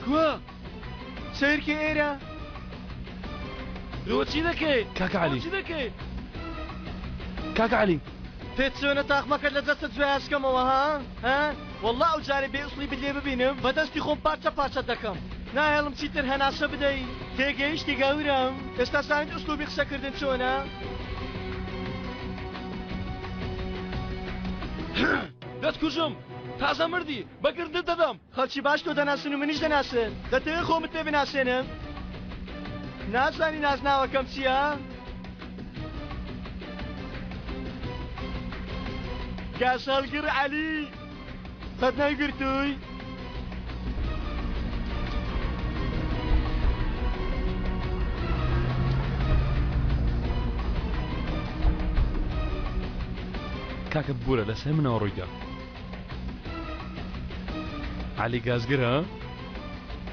کوا؟ سەیرکە ئێرە. لۆ چی دەکەی؟ کاکە عەلی. لۆ چی دەکەی؟ کاکە عەلی. پێت چۆنە تاقمەکەت لە دەستت جویاشکەمەوە ها؟ ها؟ وەڵڵا ئەو جارەی بێ ئوسڵی بت لێ ببینم بە دەستی خۆم پارچە پارچەت دەکەم. ناهێڵم چیتر هەناسە بدەی. تێگەیشتی گەورەم؟ ئێستا زانیت ئوسلوبی قسەکردن چۆنە؟ دەتکوژم! تازە مردی، بە گردت دەدەم! خەڵکی باش تۆ دەناسن و منیش دەناسن. دەتەوێ خۆمت پێ بناسێنم؟ نازانی نازناوەکەم چییە؟ گازهەڵگر عەلی! قەت نەیگرتووی؟ کاکە ببورە لەسەر منەوە ڕوویدا. عەلی گازگر ها؟